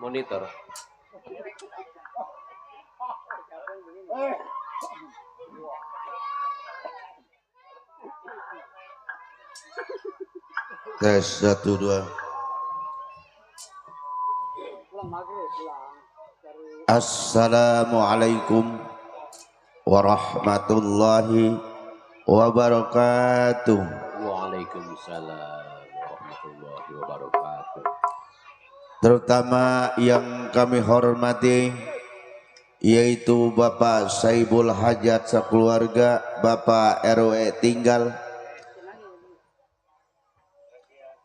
monitor. Tes 1 2. Assalamualaikum warahmatullahi wabarakatuh. Waalaikumsalam warahmatullahi wabarakatuh. Terutama yang kami hormati yaitu Bapak Saibul Hajat sekeluarga, Bapak RW tinggal,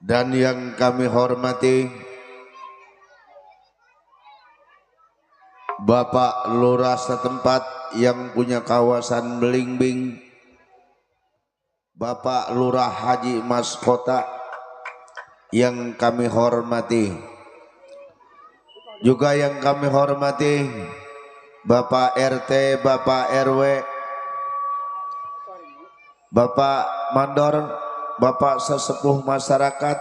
dan yang kami hormati Bapak Lurah setempat yang punya kawasan Belimbing, Bapak Lurah Haji Mas Kota yang kami hormati, juga yang kami hormati Bapak RT, Bapak RW, Bapak Mandor, Bapak sesepuh masyarakat,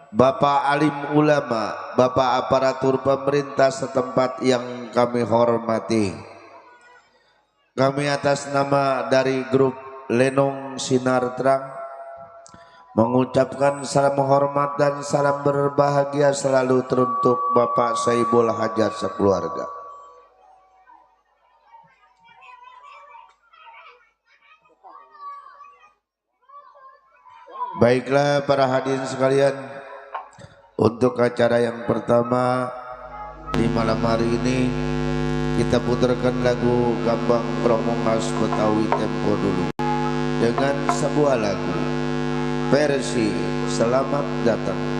Bapak alim ulama, Bapak aparatur pemerintah setempat yang kami hormati. Kami atas nama dari grup Lenong Sinar Terang mengucapkan salam hormat dan salam berbahagia selalu teruntuk Bapak Saibul Hajat sekeluarga. Baiklah para hadirin sekalian, untuk acara yang pertama di malam hari ini kita putarkan lagu Gambang Kromong khas Betawi tempo dulu dengan sebuah lagu versi Selamat Datang.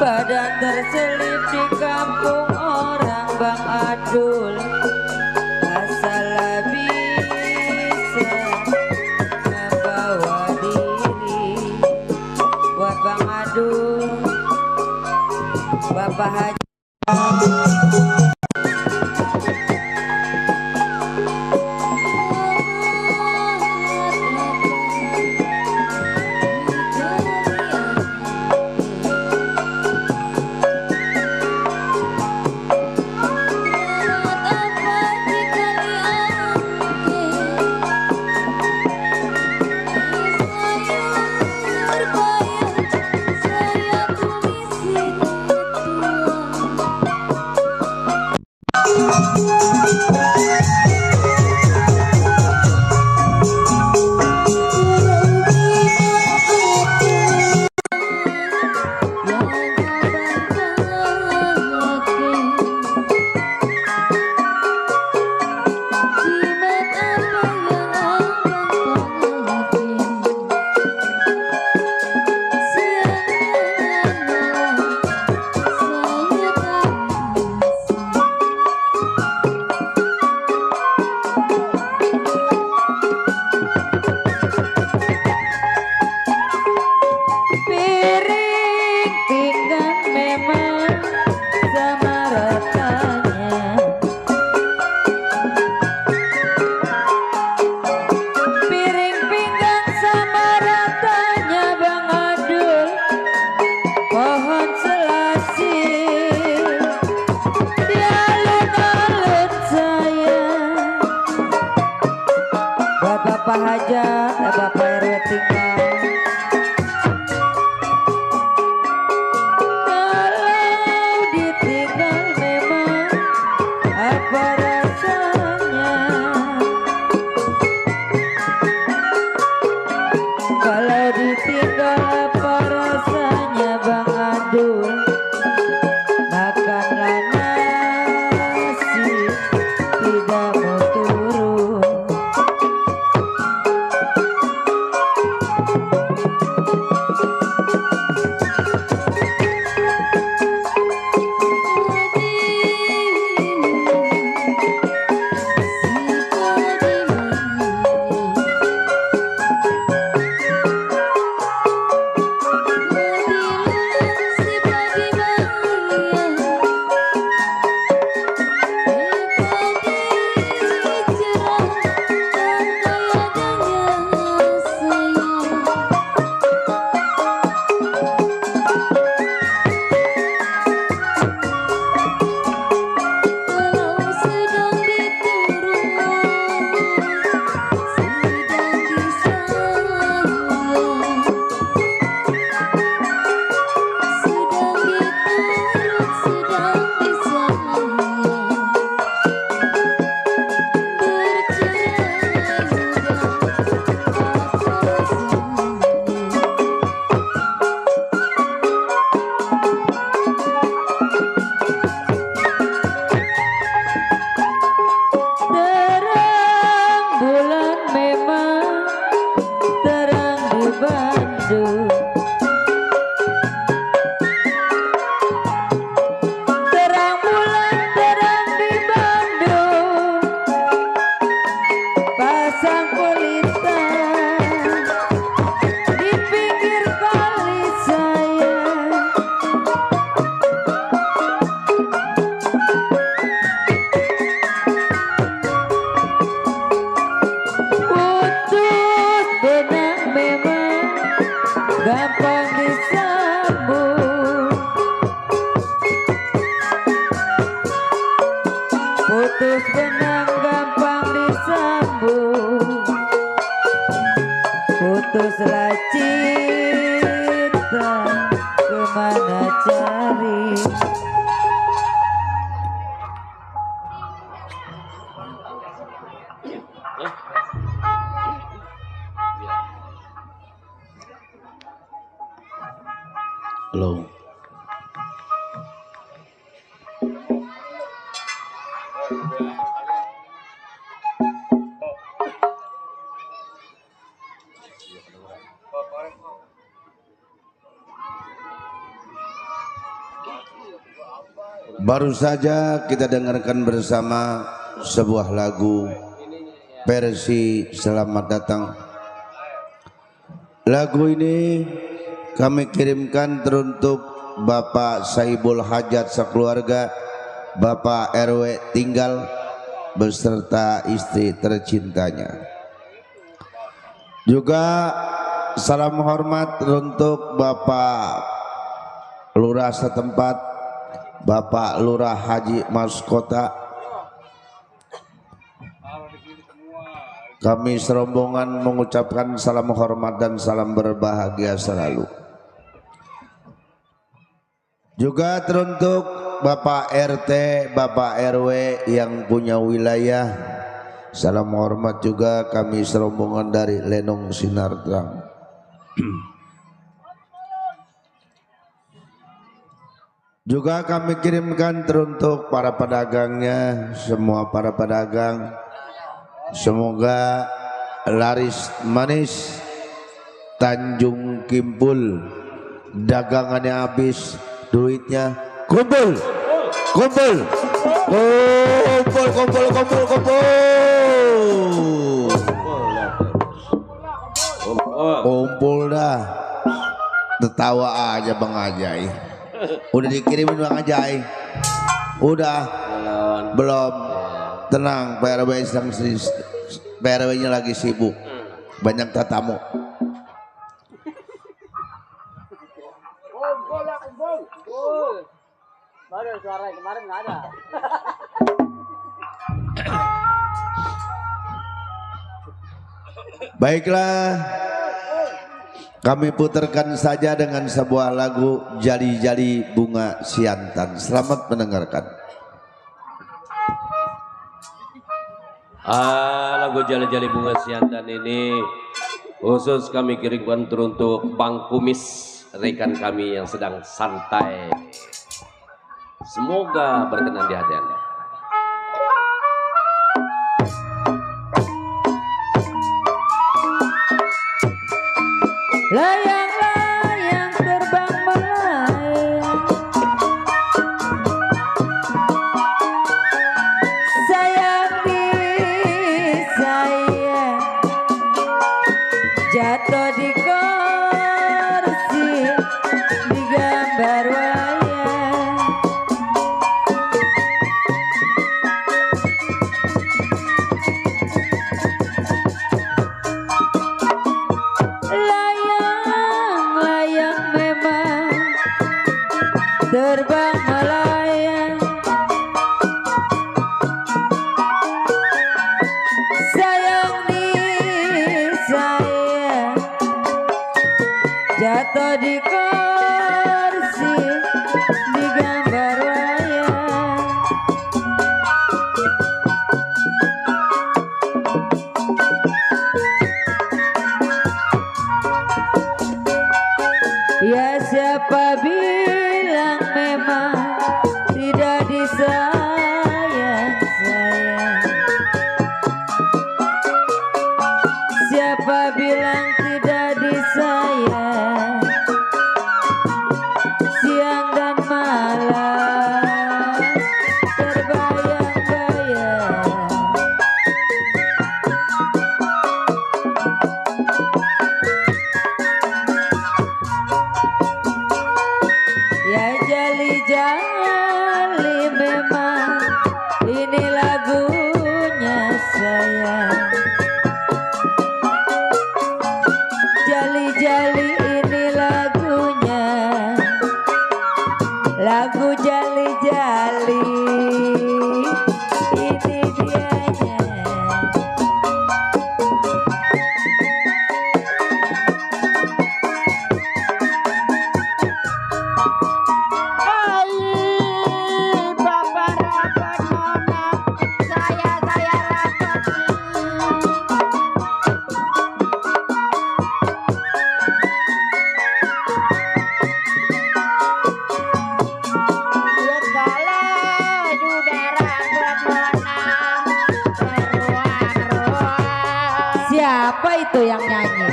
Badan terselip di kampung orang, Bang Adul asal bisa membawa diri. Buat Bang Adul, Bapak Haji. Bapak Hajat, Bapak RW tinggal. Kalau ditinggal memang apa rasanya? Kalau ditinggal apa rasanya, Bang Ade? putus benang gampang disambung, putuslah cinta kemana cari. Halo. Baru saja kita dengarkan bersama sebuah lagu versi Selamat Datang. Lagu ini kami kirimkan teruntuk Bapak Saibul Hajat sekeluarga, Bapak RW tinggal beserta istri tercintanya. Juga salam hormat untuk Bapak Lurah setempat, Bapak Lurah Haji Mas Kota. Kami serombongan mengucapkan salam hormat dan salam berbahagia selalu. Juga teruntuk Bapak RT, Bapak RW yang punya wilayah, salam hormat juga kami serombongan dari Lenong Sinar Terang. Juga kami kirimkan teruntuk para pedagangnya, semua para pedagang. Semoga laris manis, Tanjung Kimpul, dagangannya habis, duitnya kumpul, kumpul, kumpul, kumpul, kumpul, kumpul, kumpul dah. Tertawa aja Bang Ajay. Udah dikirimin Bang Ajay? Udah? Belum. Tenang, PRW-nya lagi sibuk. Banyak tatamu. Kumpul. Baru suara kemarin nggak ada. Baiklah, kami putarkan saja dengan sebuah lagu Jali-Jali Bunga Siantan. Selamat mendengarkan. Lagu Jali-Jali Bunga Siantan ini khusus kami kirimkan teruntuk Bang Kumis, rekan kami yang sedang santai. Semoga berkenan di hati Anda. Layang-layang terbang melayang, sayang disayang, jatuh di kursi di gambar wayang. Terbang melayang, sayang disayang, jatuh di kursi di gambar wayang. Ya siapa bilang memang tidak disayang-sayang, siapa bilang tidak disayang, siang dan malam terbayang-bayang. Ya jali-jali memang ini lagunya sayang, jali-jali ini lagunya, lagu jali-jali ini siapa itu yang nyanyi?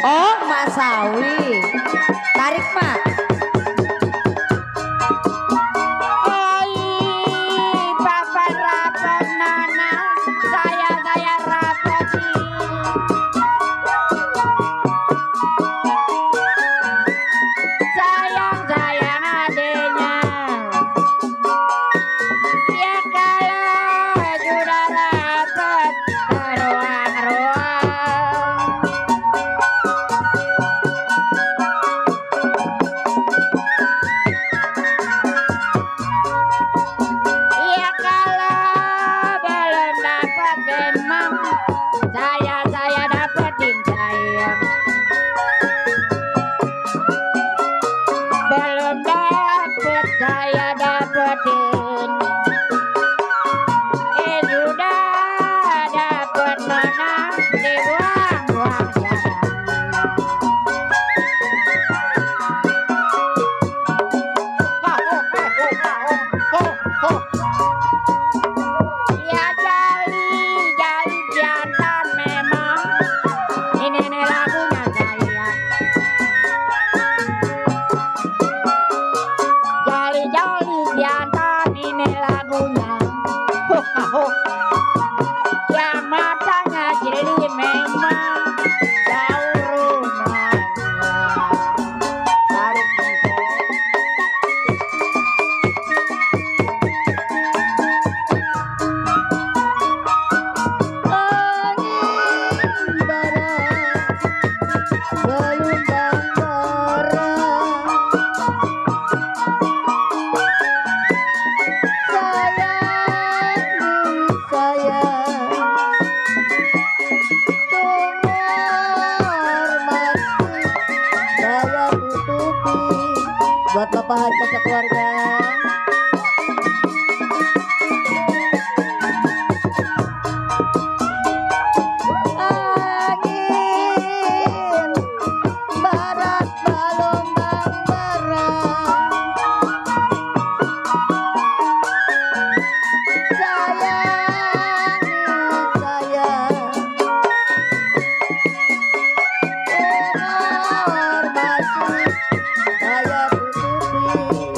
Oh, Mak Sawi. Tarik, Mak. Bapak rapot nana, saya rapoti. Sayang adenya. Ya kalau sudah rapot ruang-ruang. Ya kalau belum dapat memang saya dapetin sayang. Belum dapet saya dapetin. Sudah dapet mana dibuang-buang jalan. Ya jali jantan memang ini nih lagunya saya. Jali jantan ini lagunya. Yang matanya jeli memang jauh rumahnya. Tarik bisa. Angin barat gelombang barat buat Bapak Haji sekeluarga. Angin barat gelombang barat, menghormati saya tutupi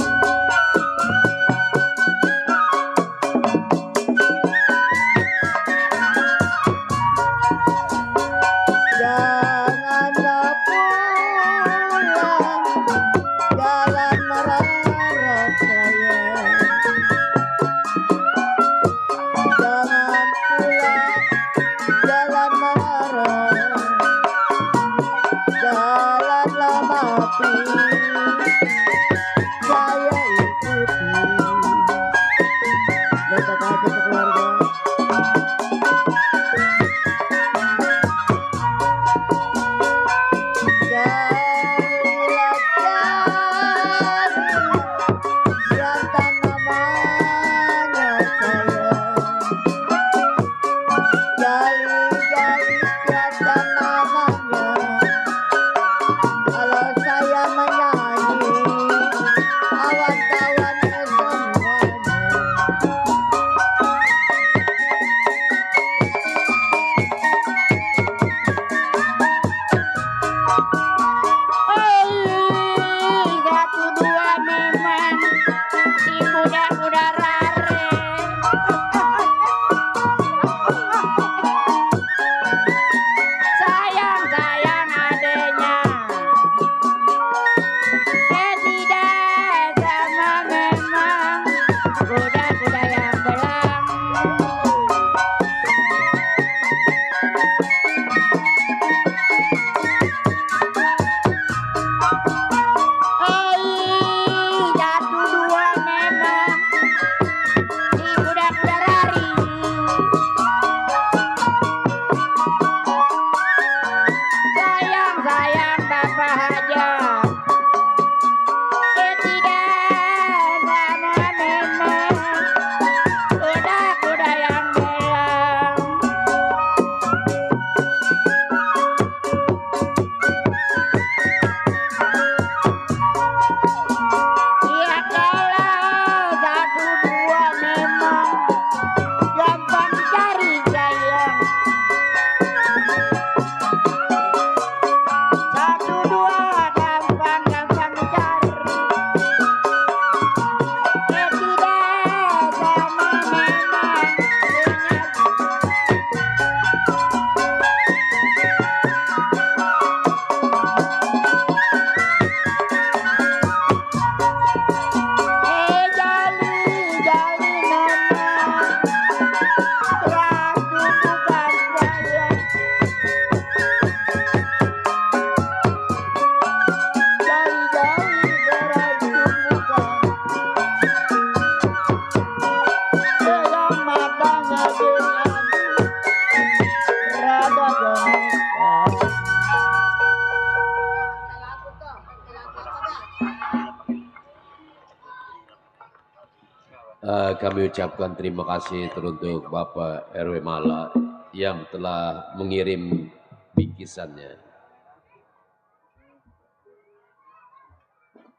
kami ucapkan terima kasih teruntuk Bapak RW Mala yang telah mengirim bingkisannya.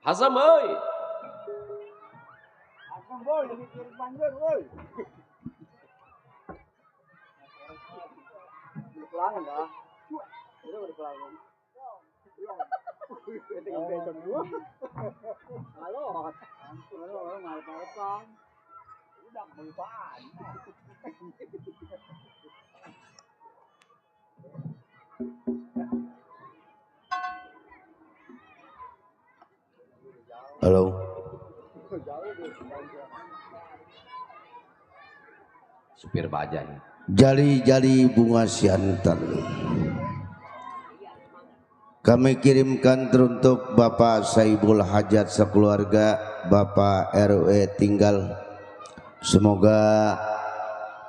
Hasan boy. Abang boy, jadi kirim banjir, boy. Berkelangan dah. Udah berkelangan. Tinggal besok dulu. Halo, halo, ngarep-ngarep Kang. Udah kelupaan. Halo. Supir bajai. Jali-jali bunga siantan kami kirimkan teruntuk Bapak Saibul Hajat sekeluarga, Bapak RW tinggal. Semoga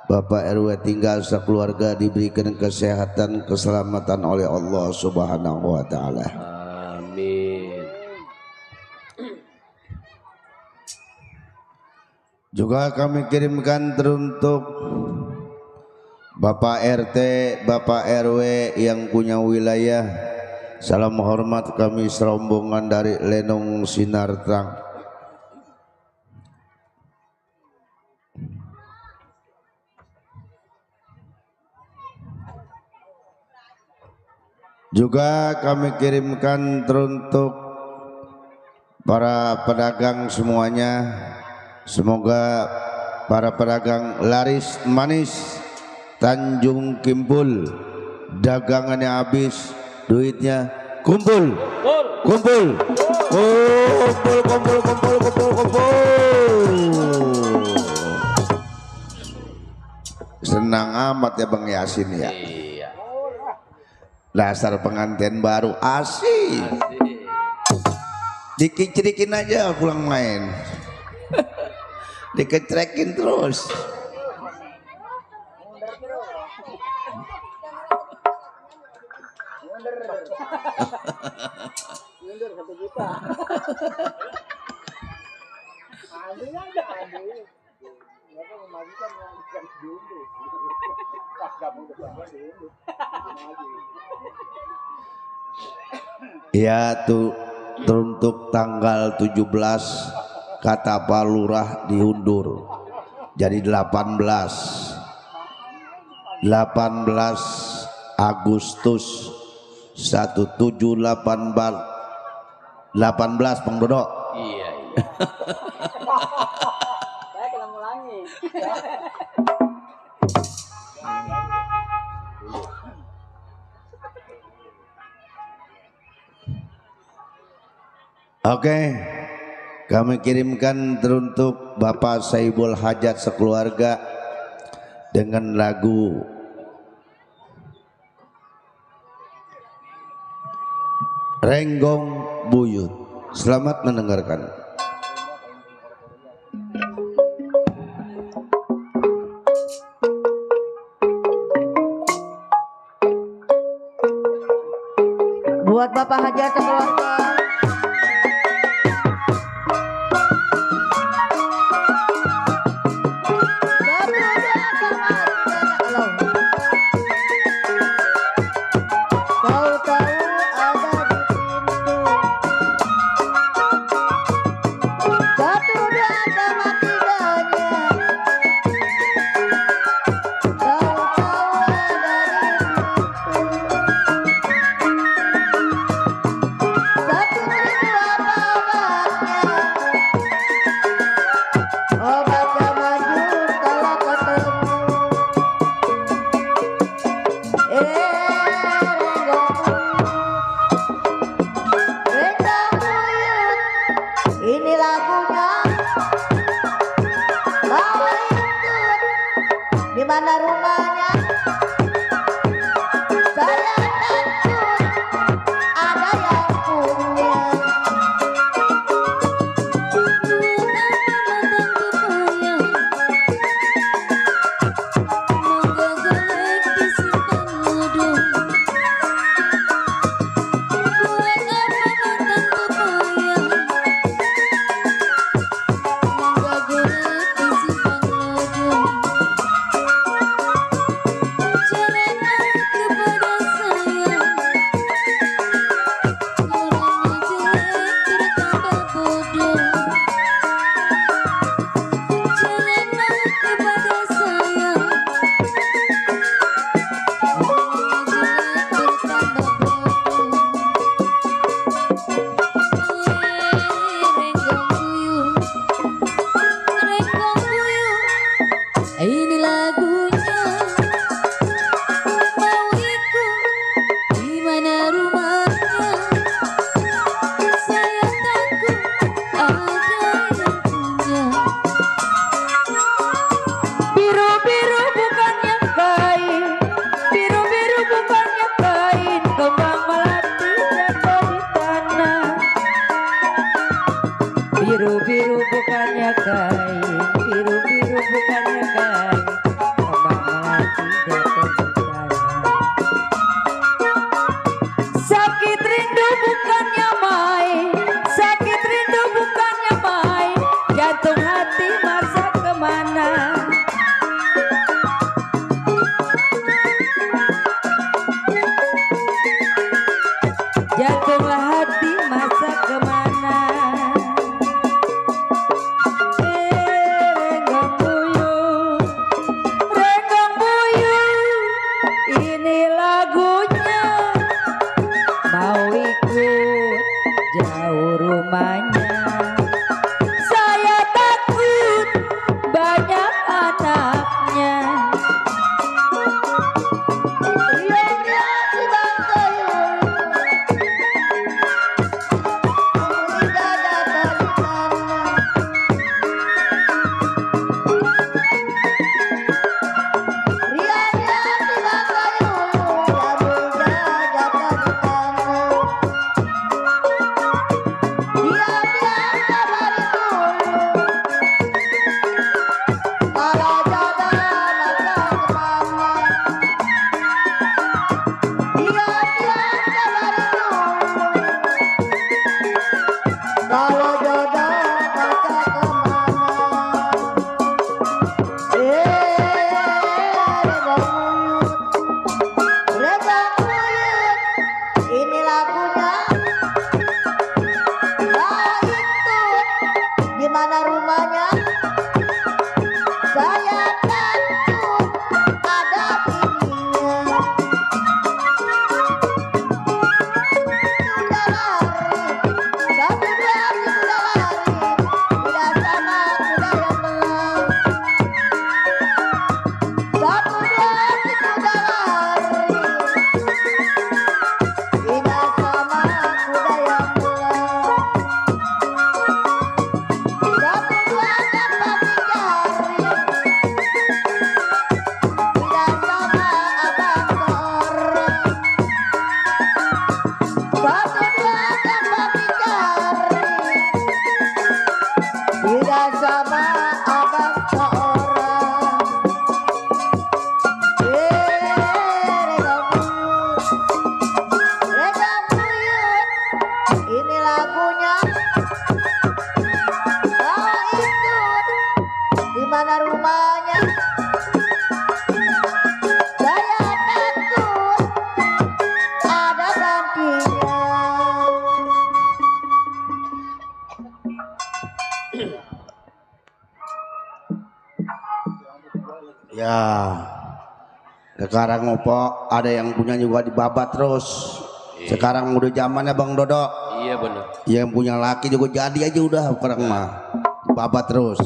Bapak RW tinggal sekeluarga diberikan kesehatan, keselamatan oleh Allah Subhanahu wa taala. Amin. Juga kami kirimkan teruntuk Bapak RT, Bapak RW yang punya wilayah. Salam hormat kami serombongan dari Lenong Sinar Terang. Juga kami kirimkan teruntuk para pedagang semuanya. Semoga para pedagang laris manis, Tanjung Kimpul, dagangannya habis, duitnya kumpul, kumpul, kumpul. Senang amat ya Bang Yasin ya. Iya. Dasar pengantin baru asik. Dikicirikin aja pulang main. Dikecrekin terus. Mundur 1 juta. Ambil aja, ambil. Mereka memajukan yang bukan diunduh. Gak mau diunduh. Ya tuh teruntuk tanggal 17 kata Pak Lurah diundur jadi 18 Agustus 1718 Bang Dodo. Iya. Saya kena ngulangi. Oke, kami kirimkan teruntuk Bapak Saibul Hajat sekeluarga dengan lagu Renggong Buyut. Selamat mendengarkan. Buat Bapak Hajat sekeluarga. Ini lagunya bawa ikut di mana rumahnya saya takut ada yang punya. Thank you. Ya. Sekarang opo ada yang punya juga dibabat terus. Sekarang udah zamannya Bang Dodo. Iya benar. Yang punya laki juga jadi aja udah sekarang mah. Babat terus.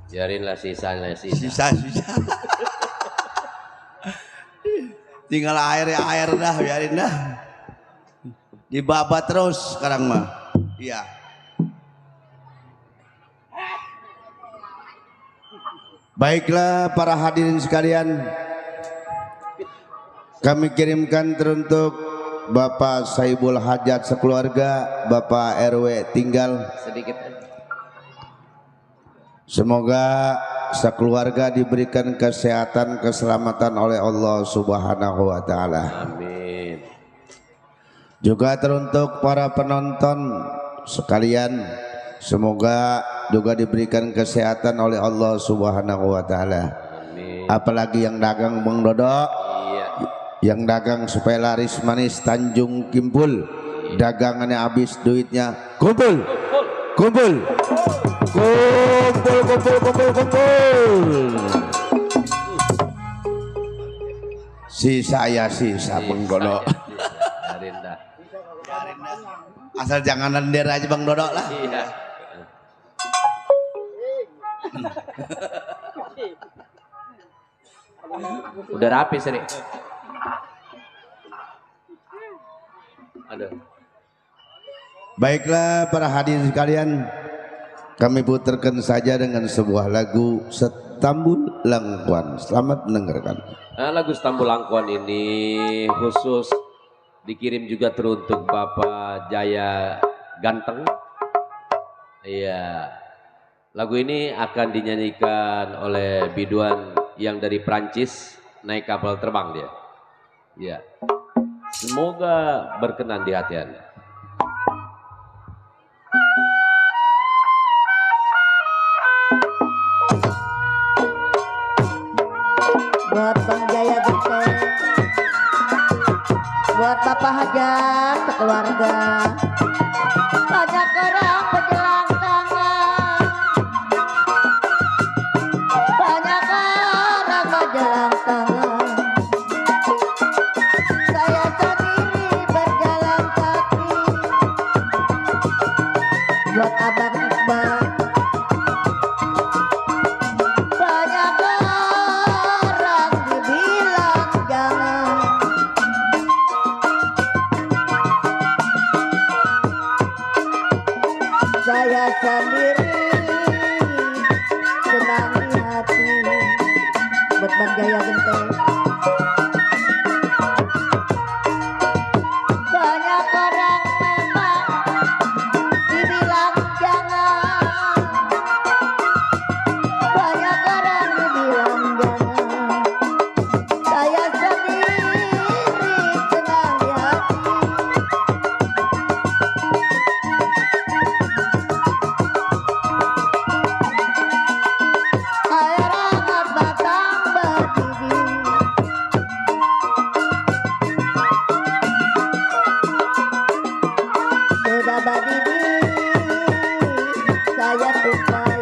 Biarinlah sisanya Sisa. Tinggal air dah, biarin dah. Dibabat terus sekarang mah. Iya. Baiklah para hadirin sekalian, kami kirimkan teruntuk Bapak Saibul Hajat sekeluarga, Bapak RW tinggal. sedikit. Semoga sekeluarga diberikan kesehatan, keselamatan oleh Allah Subhanahu wa taala. Amin. Juga teruntuk para penonton sekalian, semoga juga diberikan kesehatan oleh Allah Subhanahu wa taala. Amin. Apalagi yang dagang Bang Dodo, Iya. yang dagang supaya laris manis Tanjung Kimpul, dagangannya habis duitnya kumpul. Sisa Bang Dodo. Biarin dah. Asal jangan nender aja Bang Dodo lah. Iya. Udah rapi seri. Aduh. Baiklah para hadirin sekalian, kami putarkan saja dengan sebuah lagu Setambul Langkuan. Selamat mendengarkan. Lagu Setambul Langkuan ini khusus dikirim juga teruntuk Bapak Jaya Ganteng. Iya. Lagu ini akan dinyanyikan oleh biduan yang dari Prancis, naik kapal terbang dia. Iya. Semoga berkenan di hati Anda. Buat Bang Jaya Genteng, buat Bapak Hajat sekeluarga, banyak orang berjalan tangan, banyak orang berjalan tangan, saya sendiri berjalan kaki, buat Abang Iqbal. Banyak orang dibilang jangan, saya sendiri senang di hati. Buat Bang Jaya Genteng, banyak orang memang dibilang jangan, banyak orang dibilang jangan, saya sendiri senang di hati. Air hangat batang berdiri, sudah berdiri saya tupai.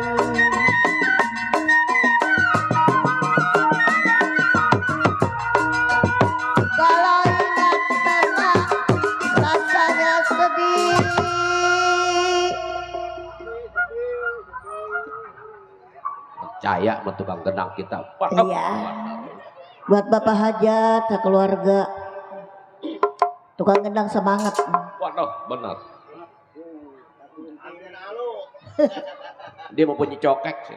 Kalau ingat memang rasanya sedih. Percaya sama tukang gendang kita. Iya. Buat Bapak Hajat sekeluarga, tukang gendang semangat. Waduh, benar. Dia mau punya cokek sih.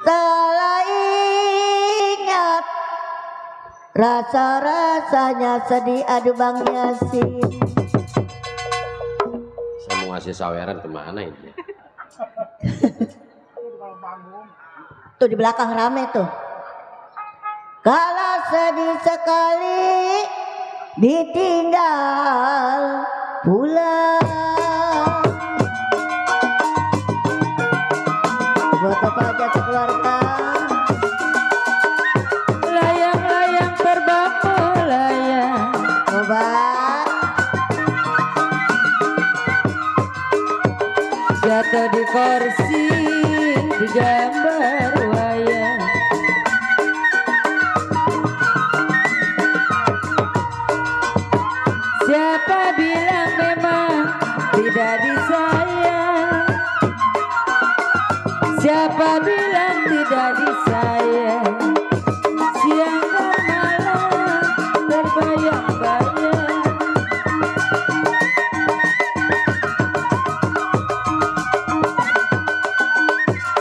Telah ingat rasa-rasanya sedih, aduh Bang Yasin. Saya mau ngasih saweran kemana ini? Tuh di belakang rame tuh. Kalau sedih sekali ditinggal pulang. Buat Bapak Hajat sekeluarga, Layang-layang terbang melayang, obat jatuh di kursi, di gambar wayang. Siapa bilang memang tidak disayang? Siapa bilang tidak disayang? Siang dan malam terbayang-bayang.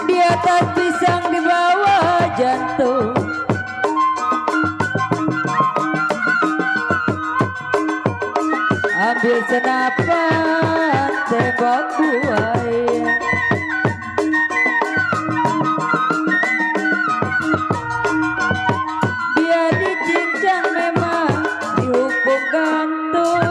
Di atas pisang di bawah jantung. Ambil senapan tembak buaya. Dia dicincang memang dihukum gantung.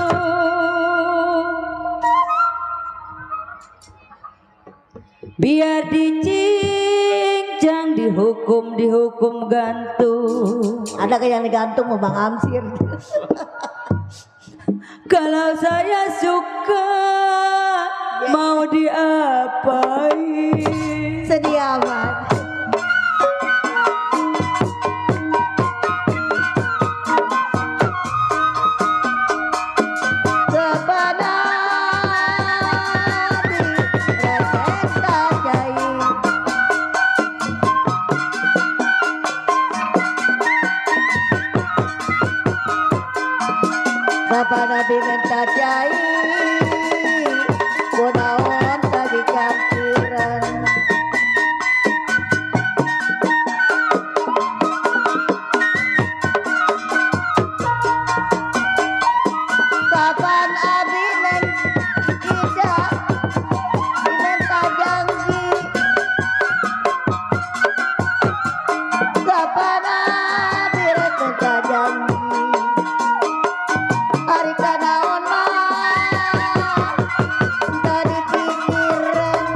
Biar dicincang dihukum gantung. Ada kayak yang digantung mau Bang Amsir. Kalau saya suka mau diapain? Sedih amat. Bapak Nabi minta jai, kunaon tadi kampiran. Kapan abi neng kita minta janji? Kapan abi minta janji? Hari kanaon mah dari pikiran.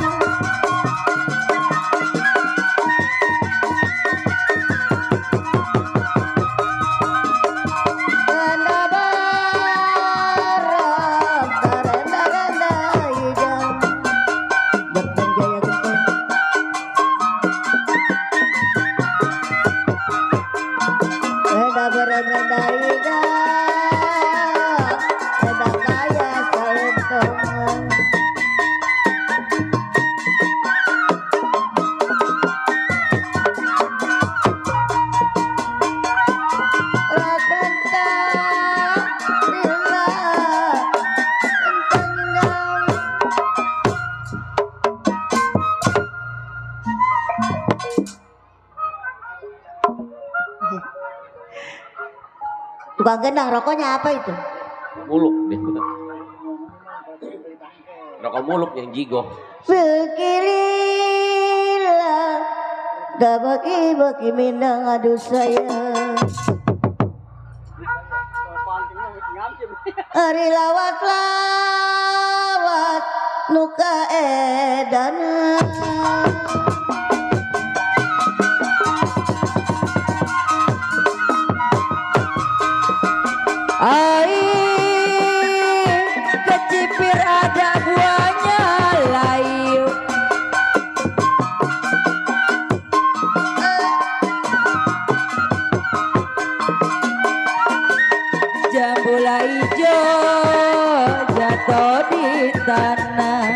Renda barang renda hijau. Jepang Jaya Genteng. Renda barang renda hijau. Sedang kaya selentongan. Rakenta bila entenggang. Tukang gendang rokoknya apa itu? Muluk deh bener. Rokok muluk yang jigo. Sekililah dah bagi-bagi minang aduh sayang. Hari lawat-lawat nuka edana. Air kecipir ada buahnya layu. Jambula hijau jatuh di tanah.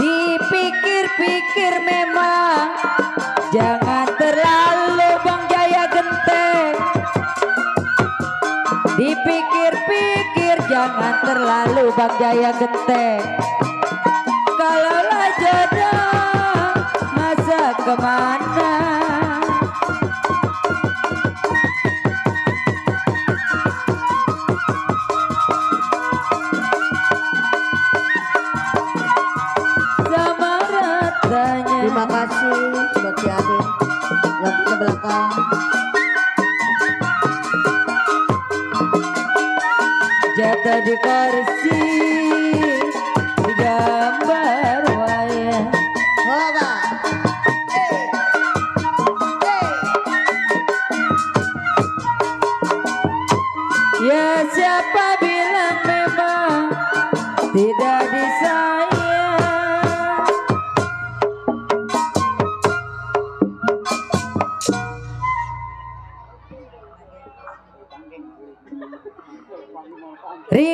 Dipikir-pikir memang jangan terlalu Bang Jaya Genteng. Dipikir-pikir jangan terlalu Bang Jaya Genteng. Kalaulah jodoh masa kemana? Sama ratanya. Terima kasih buat si Ade yang punya belakang. Jatuh di kursi di gambar wayang. Hoba. Ya siapa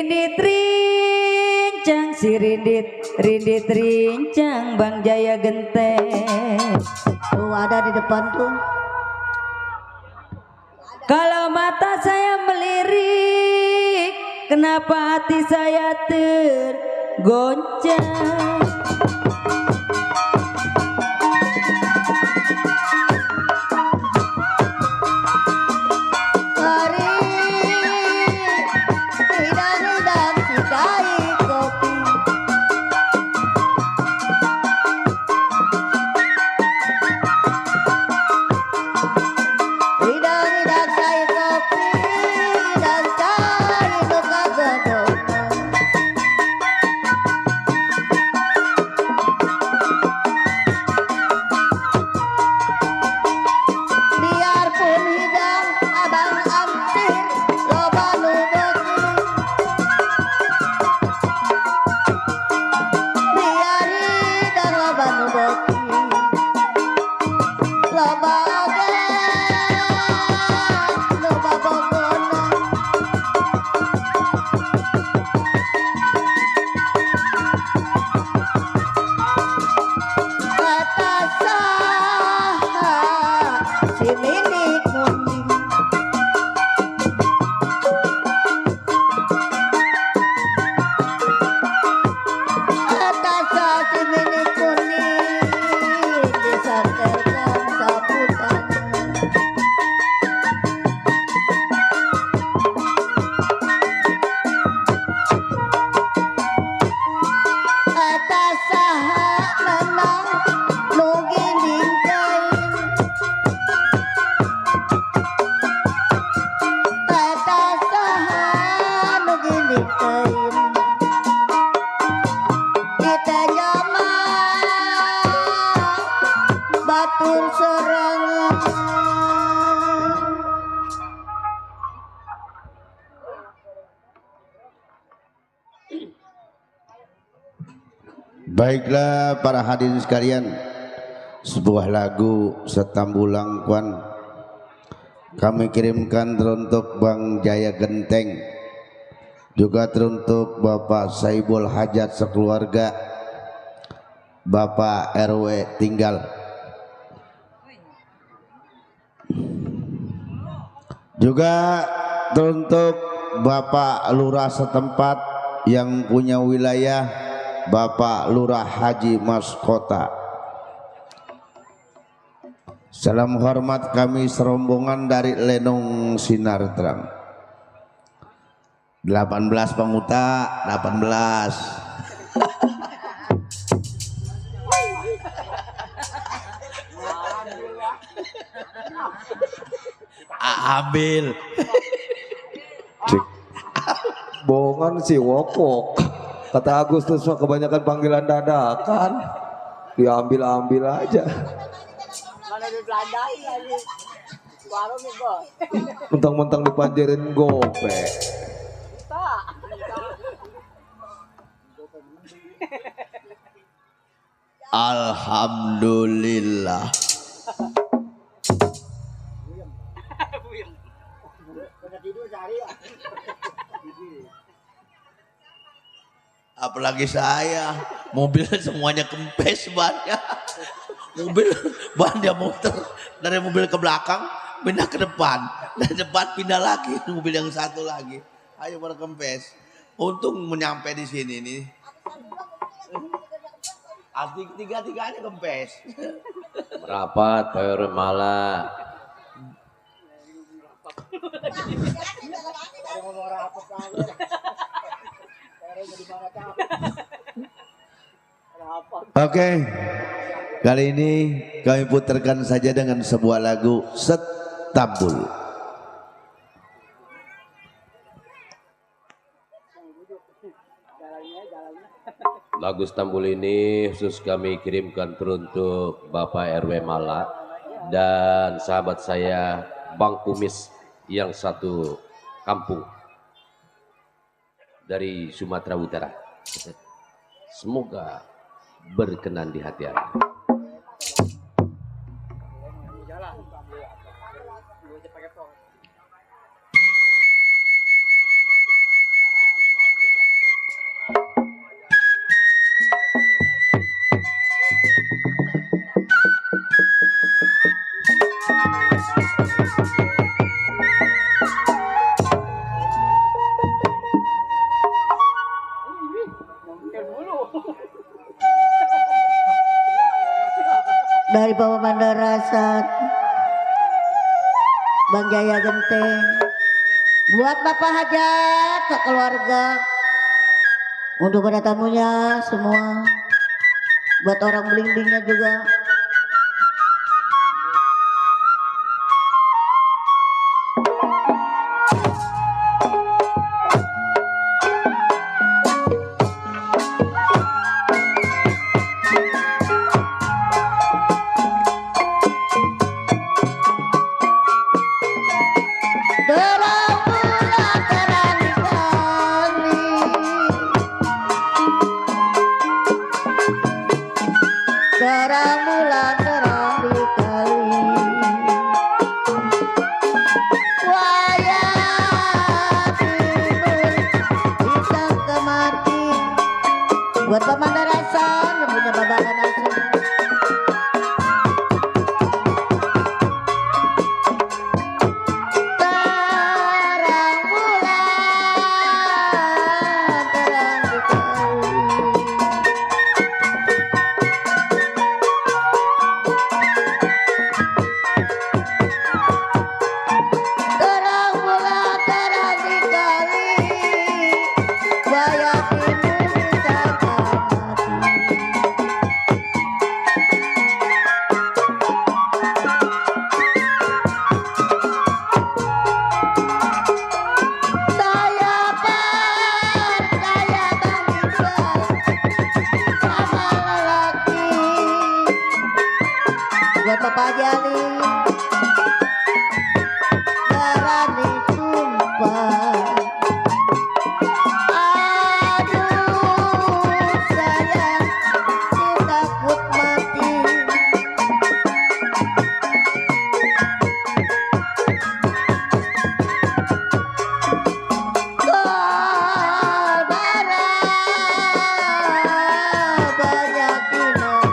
Rindit rincang si rindit rincang Bang Jaya Genteng. Tuh ada di depan tuh. Kalau mata saya melirik, kenapa hati saya tergoncang? Mari hidang-hidang sidai kopi. Hidang-hidang sidai kopi dan cari duka gedung. Biarpun hidang abang amtir loba nu beuki. Biar hidang loba nu beuki. Loba oge nu babogona. Kata saha si mini kuning. Kata saha si mini kuning disanterkan saputan. Kata saha menang nu ginding kain. Kata saha nu ginding kain. Kita nyaman batur serangan. Baiklah para hadirin sekalian, sebuah lagu Setambulangkuan kami kirimkan teruntuk Bang Jaya Genteng, juga teruntuk Bapak Saibul Hajat sekeluarga, Bapak RW tinggal, juga teruntuk Bapak Lurah setempat yang punya wilayah, Bapak Lurah Haji Mas Kota. Salam hormat kami serombongan dari Lenong Sinar Terang. 18 Panguta, 18. Ambil. Bohongan si Wokok. Kata Agustus mah kebanyakan panggilan dadakan. Diambil-ambil aja. Mana dibelandain lagi. Warung nih bos. Mentang-mentang dipanjerin gope. Tak. Alhamdulillah. Udah tidur sehari ya. Apalagi saya, mobil semuanya kempes bannya. Mobil bannya muter dari mobil ke belakang pindah ke depan, dari depan pindah lagi mobil yang satu lagi. Ayo berkempes. Untung menyampai di sini nih. Arti tiga-tiganya kempes. Merapat Pak RW Mala. Ngomong rapat lagi. Oke, kali ini kami putarkan saja dengan sebuah lagu Setambul. Lagu Stambul ini khusus kami kirimkan teruntuk Bapak RW Mala dan sahabat saya Bang Kumis yang satu kampung dari Sumatera Utara. Semoga berkenan di hati Anda. dari Bapak Mandarasat, Bang Jaya Genteng, buat Bapak Hajat sekeluarga, untuk para tamunya semua, buat orang belimbingnya juga. Terang bulan terang di kali, wayang timur bintang kemati, buat pemandarasan yang punya babakan asal. Terang bulan terang di kali. Terang bulan terang di kali, wayang timur bintang kemati. Saya percaya bangsa sama lelaki, buat Bapak Jali berani sumpah. Aduh sayang, si takut mati. Kau marah banyak dinanya.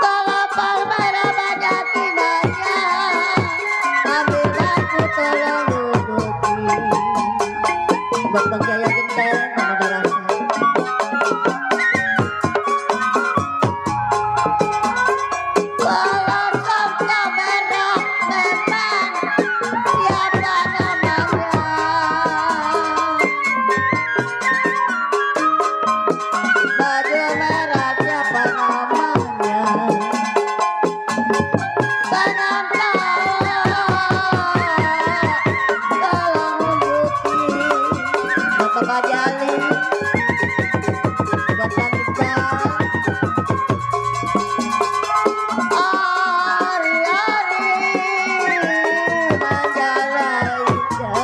Kalau palmera banyak tinanya, ambil aku tolong duduki. Buat Bang Jaya Genteng sama Darasa. Kalau soknya merah memang siapa namanya? Baju merah siapa namanya? Tolong unjuki. Buat Bapak Jali, buat Bang Iqbal, Ari-ari Majalengka.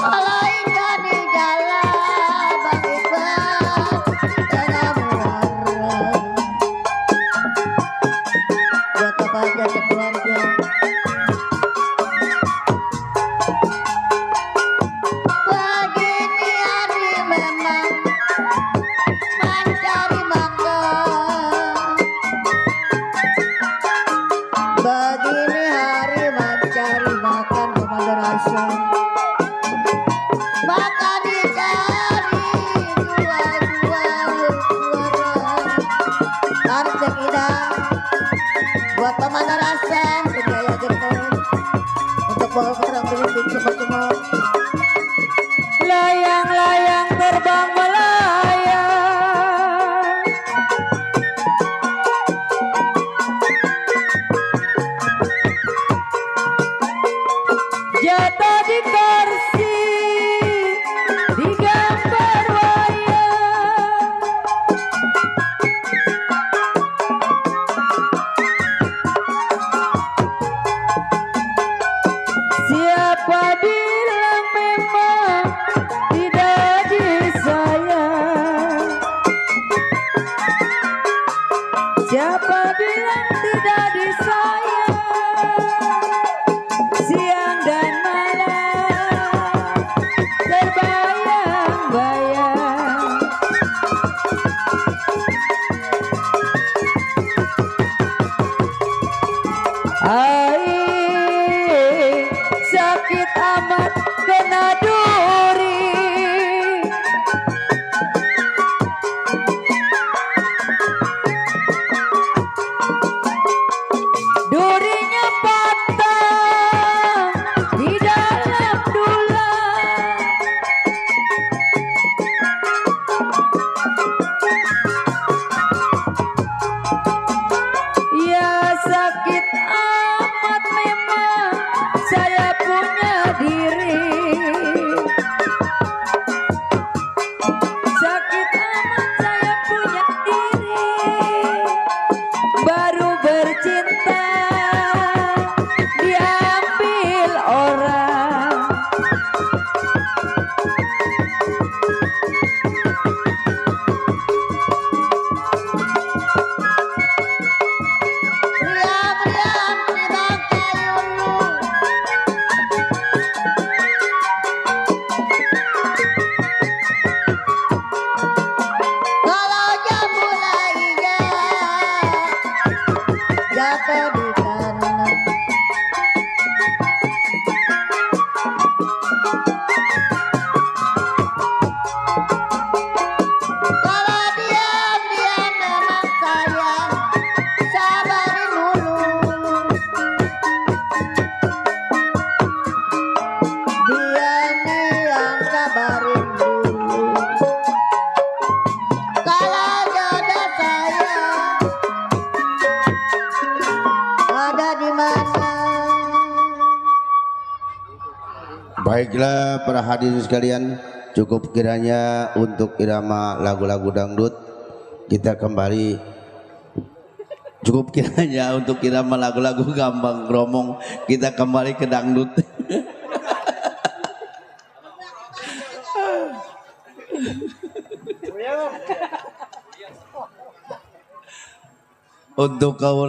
Kalau ikan di jalan Baiklah para hadirin sekalian, cukup kiranya untuk irama lagu-lagu dangdut. Kita kembali, cukup kiranya untuk irama lagu-lagu Gambang Kromong. Kita kembali ke dangdut. Untuk kau